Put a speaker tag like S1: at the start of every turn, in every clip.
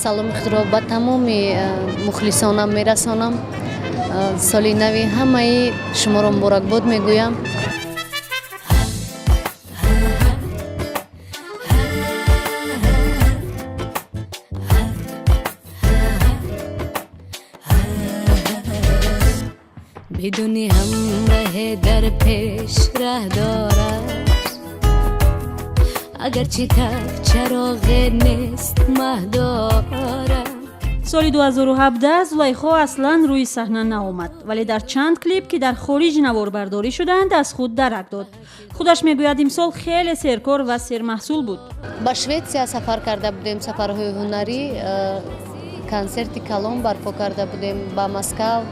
S1: Саломи худро ба тамоми мухлисонам мерасонам. Соли нави ҳамаи шуморо муборакбод мегӯям.
S2: Бидуни ҳамраҳе дар пеш раҳ дорад, агарчи так чароғе нест маҳ дорад.
S3: Соли 2017 Зулайхо аслан рӯи саҳна наомад, вале дар чанд клип, ки дар хориҷ наворбардорӣ шуданд, аз худ дарак дод. Худаш мегӯяд, имсол хеле серкор ва сермаҳсул буд.
S1: Ба Шветсия сафар карда будем, сафарҳои ҳунарӣ, консерти калон барпо карда будем ба Москав.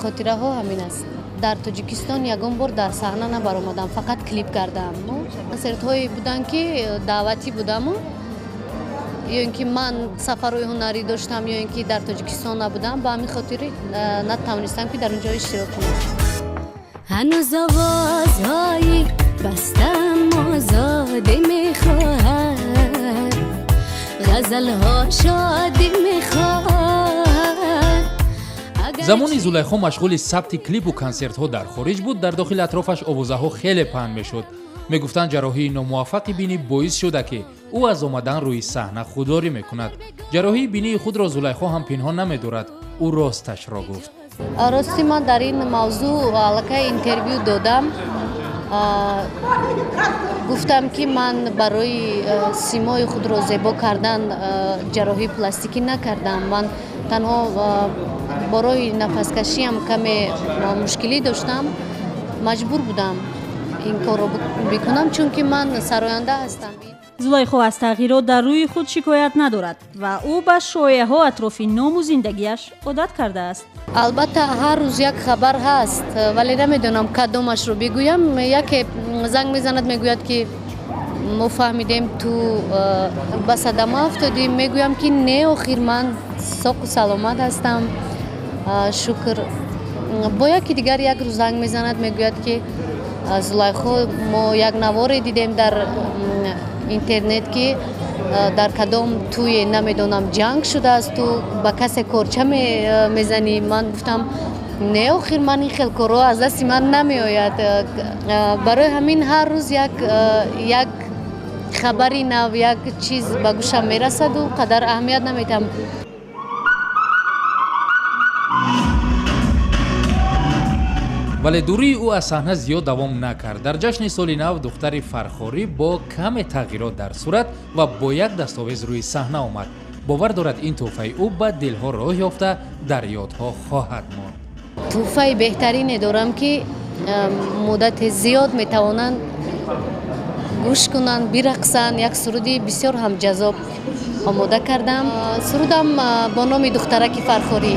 S1: Хотираҳо ҳамин аст. Дар Тоҷикистон ягон бор дар саҳна набаромадам, фақат клип кардаам. Консертҳое буданд, ки даъватӣ будаму ё ин ки ман сафарҳои ҳунарӣ доштам, ё ин ки дар Тоҷикистон набудам, ба ҳамин хотири натавонистам, ки дар он ҷо иштирок кунам.
S2: Ҳанӯз овозҳои бастам озодӣ мехоҳад, ғазалҳо шодӣ мехоҳад.
S4: Замони Зулайхо машғули сабти клипу консертҳо дар хориҷ буд, дар дохили атрофаш овозаҳо хеле паҳн мешуд. Мегуфтанд, ҷарроҳии номуваффақи бинӣ боис шуда, ки ӯ аз омадан рӯи саҳна худдорӣ мекунад. Ҷарроҳии бинии худро Зулайхо ҳам пинҳон намедорад. Ӯ росташро гуфт.
S1: Рости, ман дар ин мавзӯъ аллакай интервю додам. Гуфтам, ки ман барои симои худро зебо кардан ҷарроҳии пластикӣ накардам. Ман танҳо барои нафаскашиам каме мушкилӣ доштам, маҷбур будам ин корро бикунам, чунки ман сароянда ҳастам.
S3: Зулайхо аз тағйирот дар рӯи худ шикоят надорад ва ӯ ба шоеаҳо атрофи ному зиндагиаш одат кардааст.
S1: Албатта, ҳар рӯз як хабар ҳаст, вале намедонам, кадомашро бигӯям. Яке занг мезанад, мегӯяд, ки мо фаҳмидем, ту ба садама афтодӣ. Мегӯям, ки не, охир ман соқу саломат ҳастам, шукр. Бо яке дигар як рӯз занг мезанад, мегӯяд, ки Зулайхо, мо як наворе дидем дар интернет, ки дар кадом тӯе, намедонам, ҷанг шудааст, ту ба касе корча мезанӣ. Ман гуфтам, не, охир ман ин хел корҳо аз дасти ман намеояд. Барои ҳамин ҳар рӯз як хабари нав, як чиз ба гӯшам мерасаду қадар аҳамият наметиҳам.
S4: Вале дурии ӯ аз саҳна зиёд давом накард. Дар ҷашни соли нав духтари Фархорӣ бо каме тағйирот дар сурат ва бо як дастовез рӯи саҳна омад. Бовар дорад, ин тӯҳфаи ӯ ба дилҳо роҳ ёфта, дар ёдҳо хоҳад монд.
S1: Тӯҳфаи беҳтарине дорам, ки муддати зиёд метавонанд гӯш кунанд, бирақсанд. Як суруди бисёр ҳам ҷаззоб омода кардам. Сурудам бо номи «Духтараки Фархорӣ».